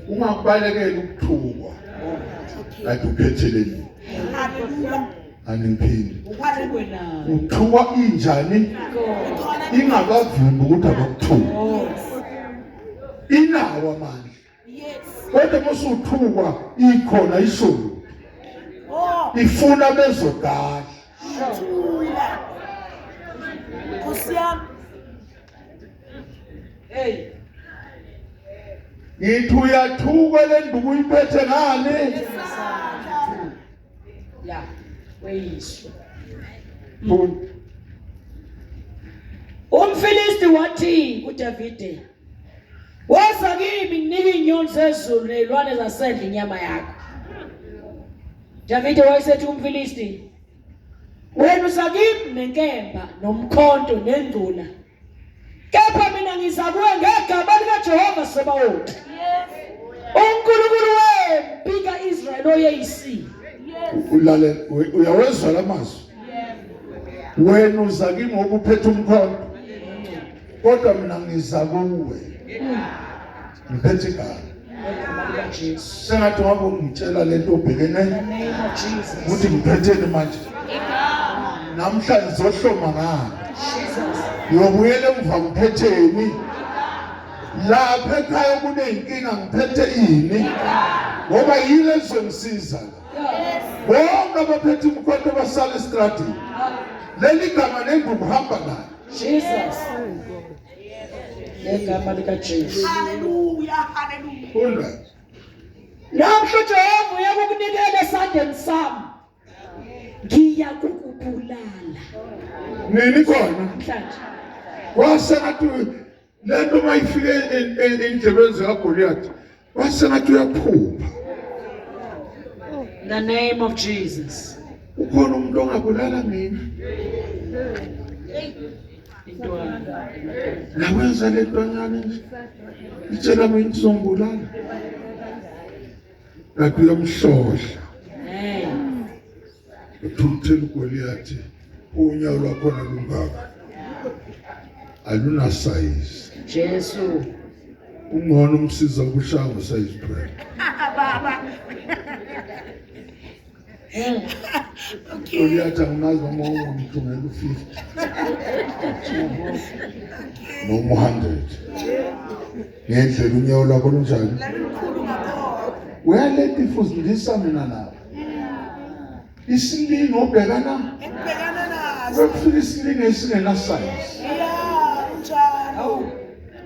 Ungakubalekeli ukuthukwa. Like uphetheleni. Angiphindi. Uthukwe naye. Uthukwa injani? Ingabavimbi ukuthi abakuthuki. Inawo amandla. Kodwa uma usuthukwa ikhona isulu. Ifuna bezogadla. Thula. Nkosi yami. Hey. Ngithi uyathukwa le nduku uyiphethe ngani? Ya, weyiswa. UmFilisti wathi kuDavide, Woza kimi nginike izinyoni zezulu nezilwane zasendle inyama yakho. Davide wayesethi kumFilisti, Wena uza kimi nenkemba nomkhonto nengcula. Kepha mina ngiza kuwe ngegama likaJehova Sebawoti. uNkulunkulu wempi kaIsrayeli oyeyisile. Ulalela uyawezwa lamazwi. Wena uza kimi ngoba uphethe umkhonto. Kodwa mina ngiza kuwe. Ngiphethe igama. Sengathi ngabe ungitshela lento obhekene ukuthi ngiphetheni manje. Namhlanje ngizohloma ngani. Ngiyobuyela emva ngiphetheni. Lapha ekhaya kuney'nkinga ngiphethe ini. Ngoba yile ezongisiza la. Bonke abaphethe umkhonto basala estradini. Leli gama nengubo hamba nayo. Jesus. Ngegama likaJesu. Hallelujah, hallelujah. Funda. Namhla uJehova uyakukunikela esandleni sami. Ngiyakukubulala. Nini khona? Namhlanje. Kwasengathi lento uma ifike endlebeni zikaGoliath wasengathi uyaphupha. In the name of Jesus. Ukhona umuntu ongabulala mina. Intwana. Nakwenza le ntwanyana nje. Itshela mina ukuthi uzongibulala. Kanti uyamhlohla. Hey. Uthukuthela uGoliath. Unyawo lwakhona lungaka. Alunasayizi. Jesu. Ungcono umsiza ukushaya ngosayizi 12. Baba. Goliath angimazi noma ungumthungela u-50 noma u-100 ngendlela unyawo lwakho lunjani uyaleta ifuzindisa mina nawe isilingo obhekana Ekubhekana naso. kufika isilingo esingenasayizi Yeah, kunjalo.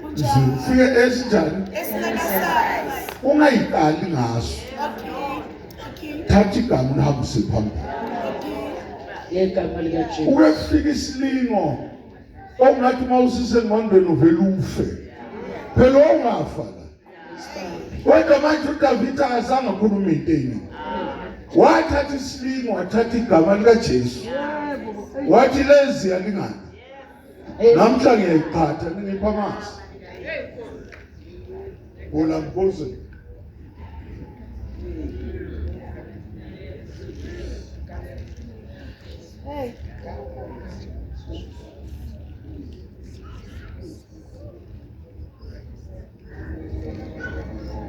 Kunjalo. ufike esinjani Esingenasayizi. ungayiqali ngaso Okay. Okay. thatha igama ulihambise phambili Okay. Ngegama likaJesu. uke kufika isilingo okungathi uma usisengqondweni uvele ufe phela ungafa la kodwa manje uDavide akazange akhulume into eningi wathatha isilingo wathatha igama likaJesu wathi lezi yalingana namhla ngiyayiphatha ningipha amanzi Bola mbuze Hey.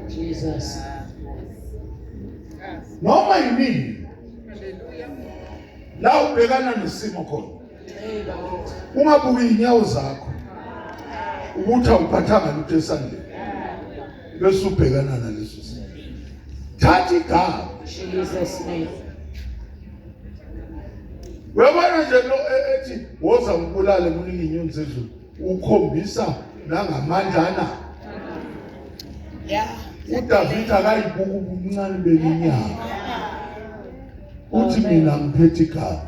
Jesus. Noma yinini la ubhekana nesimo khona ungabuki inyawo zakho ukuthi awuphathanga lutho esandleni bese ubhekana naleso simo thatha igama Jesus name. Uyabona nje lo ethi woza ngibulale kuningi inyoni zezulu ukhombisa nangamandla anawo. Yeah. uDavid akayibuka ubuncane beminyaka. Uthi mina ngiphethe igama.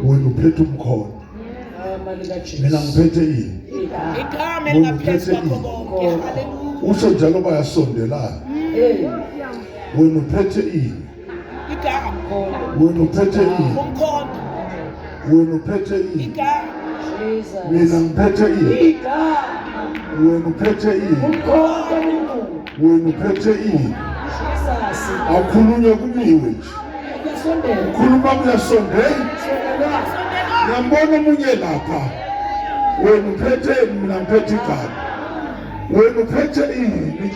Wena uphethe umkhono. Igama likaJesu. Mina ngiphethe ini? Igama. Igama elingaphezu kwakho konke. Hallelujah. Usho njalo bayasondelana. Hey. Wena uphethe ini? Igama. Wena uphethe ini? Umkhonto. Wena uphethe ini? Igama. Jesus. Mina ngiphethe ini? Igama. Wena uphethe ini? Umkhonto omkhulu. Wena uphethe ini? Jesus. Akhulunywe kumiwe nje. Kuyasondela. Khuluma kuyasondela. Sondelwa. Ngiyambona omunye lapha. Wena uphethe ini? Mina ngiphethe igama. Wena uphethe ini?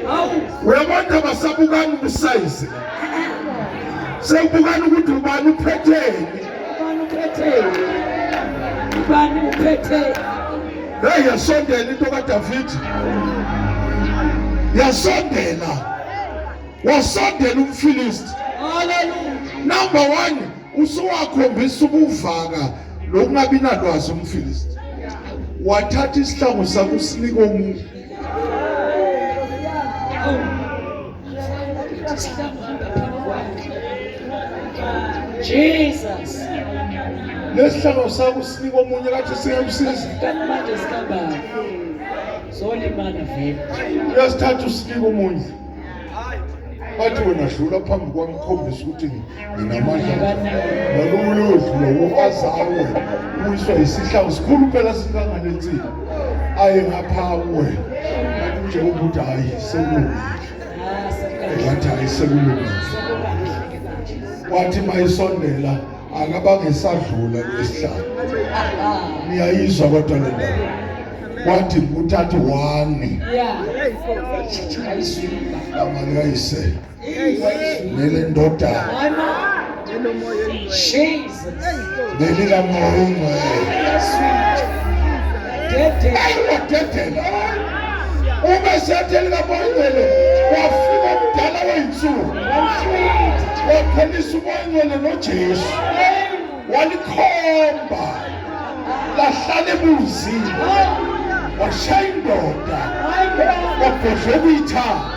Hawu. Uyabona basabukani ubusayizi. Sekubukani ukuthi ubani uphetheni. Ubani uphethe? Ubani uphethe? Hey, yasondela into kaDavid. Yasondela. Wasondela umFilisti. Hallelujah. Number 1, usuwakhombisa ubuvaka lokungabi nalwazi umFilisti. Wathatha isihlangu sakho usinika omunye. Jesus. Lesihlangu sakho usinika omunye kathi singekusiza. Kanti manje sikabani? Zolimala vele. Uyasithatha usinika omunye. Bathi wena dlula phambi kwami ukhombisa ukuthi nginamandla. Nalowo uyodlula wokazawe uyiswa isihlangu sikhulu phela singangalensini. Aye ngapha kuwe. Kanti uJehova uthi hayi sekulungile. Ah, sekukahle. Wathi hayi sekulungile. Sekukahle ke manje. Wathi mayisondela akabangesadlula lesihlangu. Ah, Niyayizwa kodwa le ndaba. Wathi uthathe one yeah. Ayizwile. gama likayise nelendodana Hayi ma. Jesus. nelikamoya ongcwele. Ayizwile. Dede. Ayiwadedela uma sethi elikamoya ongcwele wafika umdala wey'nsuku waphelisa umoya ongcwele noJesu walikhomba lahlala ebunzini washaya indoda wabhodloka ithanga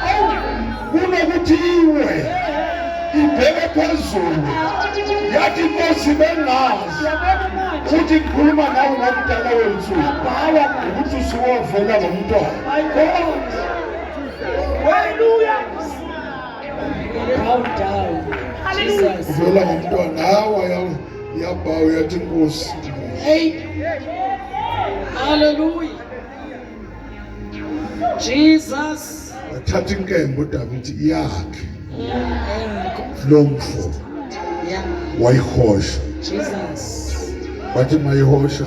kunokuthi iwe ibheke phezulu yathi inkosi bengazi Yabona manje. ukuthi ngikhuluma nawe ngomdala wensuku ukuthi usuwovela ngomntwana. My God. Hallelujah. Bow down. Jesus. Uvela ngomntwana hawa yabhawu yathi inkosi. Hey. Hallelujah. Jesus. Wathatha inkemba uDavid yakhe lo mfo Yeah. wayihosha. Jesus. Wathi mayihosha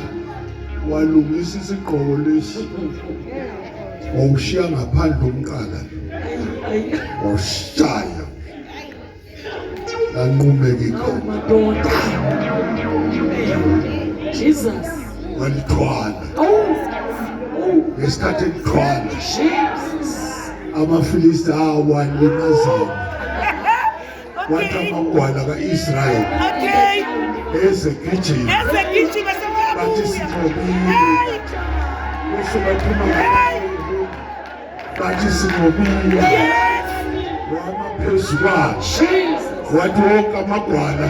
walungisa isigqoko lesi wawushiya ngaphandle umqala wawushaya lanqumeka ikhanda. Madoda. Jesus. Walithwala. Oh. Oh. Ngesikhathi elithwala Jesus. amaFilisti awalimazana wathi amagwala ka-Israyeli Okay. ezegijima Ezegijima bathi sekuyabuya. sinqobile Hey. usho baphuma bathi sinqobile Yes. wama phezu kwakhe Jesus. wathi wonke amagwala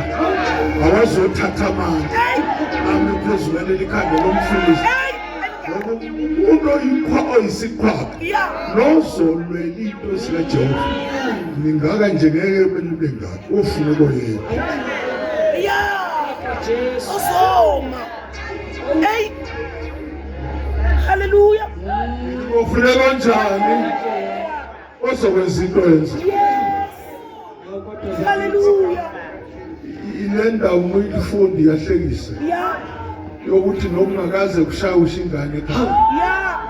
awazothatha amandla ame phezu kwaleli khanda lomFilisti Hey. ngoba umuntu oyikhwa oyisiqhwaga Yeah. nozolwela into zikaJehova ningaka nje ngeke benibe ngaka ufune koyena. Yeah. Jesus. Uzoma. Hey. Hallelujah. Ufune kanjani ozokwenza into yenza Yes. Hallelujah. ile ndawo uma uyifundi iyahlekisa Yeah. yokuthi nokungakaze kushaywe ingane ekhaya Yeah.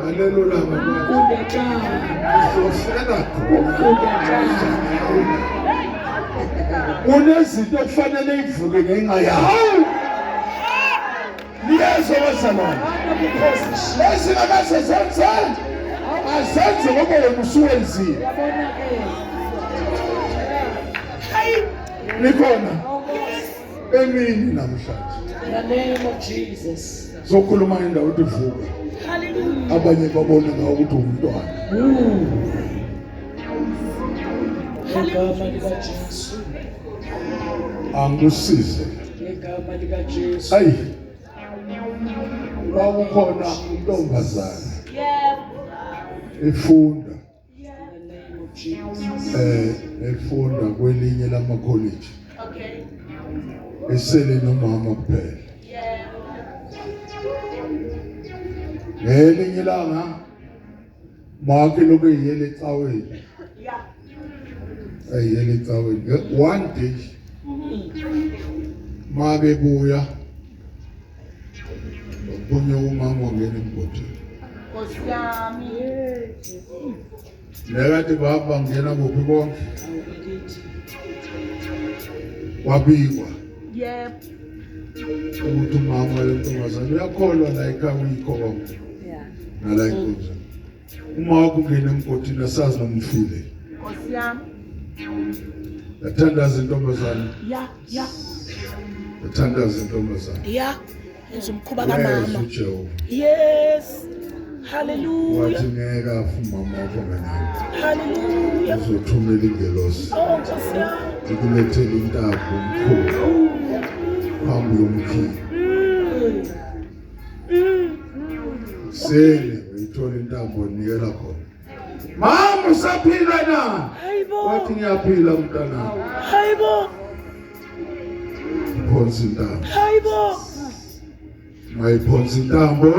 ngalelo langa kwathi uzofela khona kunezinto ekufanele ivuke ngenxa yayo. Niyezwa bazalwane, ezingakaze zenze azenze ngoba wena usuwenzile. Hey. Nikhona emini namhlanje. In the name of Jesus. Zokhuluma indawo ukuthi vuka. Hallelujah. Abanye babone ngawo ukuthi umntwana. Igama likaJesu. Angikusize. Igama Igama likaJesu. Ayi. Kwakukhona intombazana. Yebo. Efunda. In the name of Jesus. Efunda kwelinye lama college. Okay. Esele nomama kuphela. Yebo. Ngelinye ilanga makhe lokhu eyele ecaweni. Yeah. Eyele ecaweni. One day mabebuya okunye umama wangena emgodini. Nkosi yami. Nekade bahamba ngena kuphi konke Awukithi. kwabikwa Yebo. ukuthi umama lentombazane uyakholwa la ekhaya uyikho konke Yeah. nala enkonzweni. Uma wakho ungena emgodini asazi noma ufile. Nkosi yami. Yathandaza intombazane, Yeah, yeah. yathandaza intombazane. Yeah. Yenza umkhuba Wezwa kamama. uJehova. Yes. Hallelujah. Wathi ngeke afe umama wakho ngenyama. Hallelujah. Uzothumela ingelosi Oh Nkosi yami. ikulethele intambo omkhulu phambi yomkhiwa. Sele uyithola intambo onikela khona. Mama usaphila na? Hayibo. Wathi ngiyaphila mntanami. Hayibo. Phonsa intambo. Hayibo. Ngayiphonsa intambo.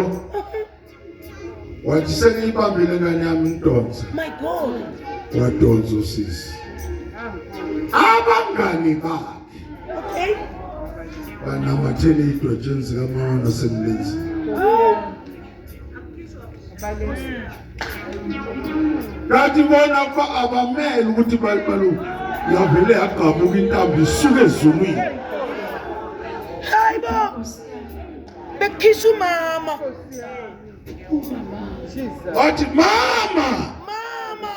Wathi sengiyibambile ngane yami ngidonse. My God. Wadonsa usisi. Abangani bakhe Okay. banamathele idwetsheni zikamama nasemlenzini. Kanti bona ukuba abamele ukuthi balu yavele yagqamuka intambo isuke ezulwini. Hayibo. Bekukhishwa umama. Wathi mama Mama.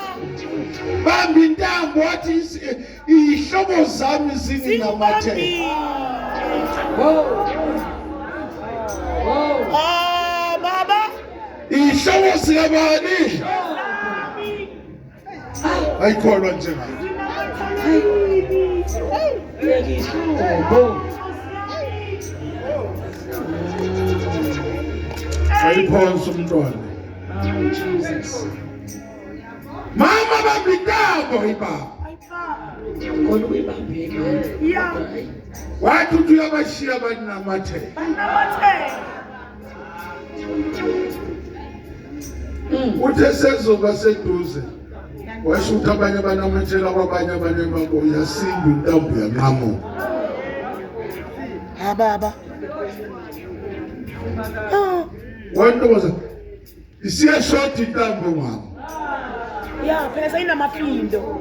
bamba intambo wathi iy'hlobo zami zinginamathele. Zingibambile. Whoa. Whoa. Ah, baba. Iy'hlobo zikabani? Ayikholwa njengayo. Yekihlobo. Ayiphonsa umntwana. Oh, Jesus. Mama bamba intambo ibaba. Khona ukuyibambe manje. Yeah. Wathi uthi uyabashiya banamathele. Banamathele. Uthe sezoba seduze. Washo ukuthi abanye banamathela kwabanye abanye babo yasinda intambo yanqamuka. Ha baba. Ah, Wantokoza isiyashota intambo mama. ya phela seyinamafindo.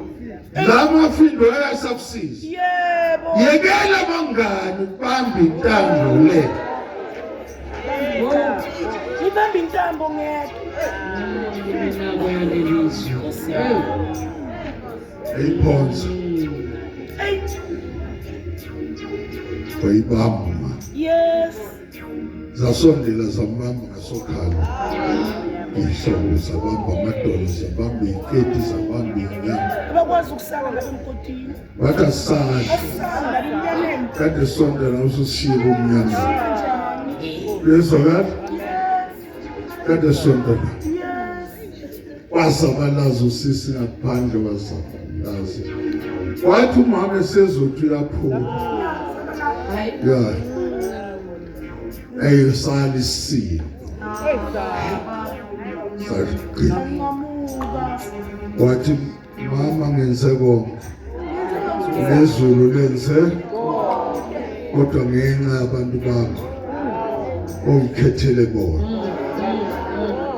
La mafindo ayasakusiza. Yebo. Yekela bangani ubambe intambo le. Ngibamba intambo ngedwa. Iminako yalelizwe. Ayiphonsa Ey, wayibamba mama. yes. Zasondela zambamba ngasokhalo. Ihlobo zabamba amadolo zabamba iketi zabamba inyama. Abakwazi ukusala ngabe emgodini. Wathi asali. Asala ngabe emnyameni. Kade sondela usushiye bomnyama. Kanjani? Uyezwakala? Kade sondela. Yes. Wasabalaza usisi ngaphandle wasabalaza. Wathi umama esezothi uyaphuma. Hayi. Ya. Eyosala isilo. Saqina. Nqamuka. Wathi mama ngenze konke. Nezulu lenze kodwa ngenxa yabantu bakho ongikhethele bona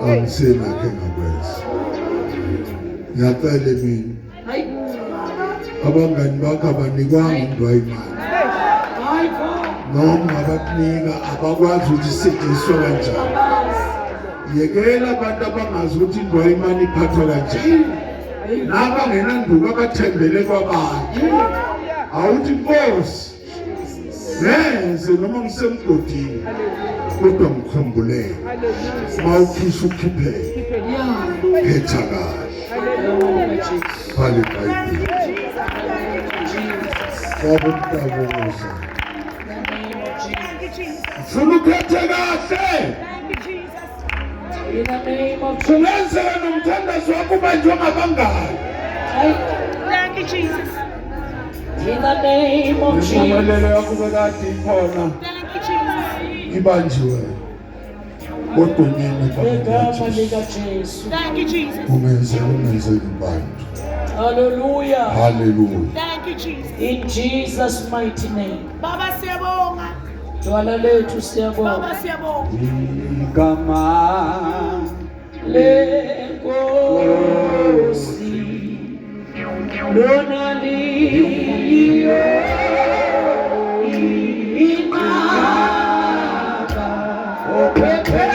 angisenakhe ngakwenza. Ngiyacela mina Hayi. abangani bakho abanikwanga umuntu wayimali Hayi bo. noma abakunika abakwazi ukuthi isetshenziswa kanjani. Yekela abantu abangazi ukuthi indwayimani iphathwa kanjani nabangenanduku abathembele kwabanye. Awuthi Nkosi ngenze noma ngisemgodini kodwa ngikhumbuleke. Mawukhisha ukhipheke Yeah. phetha kahle. Oh, Jesus. Bhala iBhayibheli. Jesus. Baba umntabokuza. In the name of Jesus. Funa ukhethe kahle. Thank you, Jesus. In the name of Jesus. Kungenzeka nomthandazo wakho ubanjwe ngabangani. Thank you, Jesus. In the name of Jesus. Impumelelo yakho bekade ikhona Thank you, Jesus. ibanjiwe. Kodwa nini Ngegama likaJesu. Thank you, Jesus. Kungenzeka ungenzeki bantu. Hallelujah. Hallelujah. Thank you, Jesus. In Jesus mighty name. Baba siyabonga. Dwala lethu siyabonga. Baba siyabonga. Igama Lenkosi lona liyo inqaba ophephelo.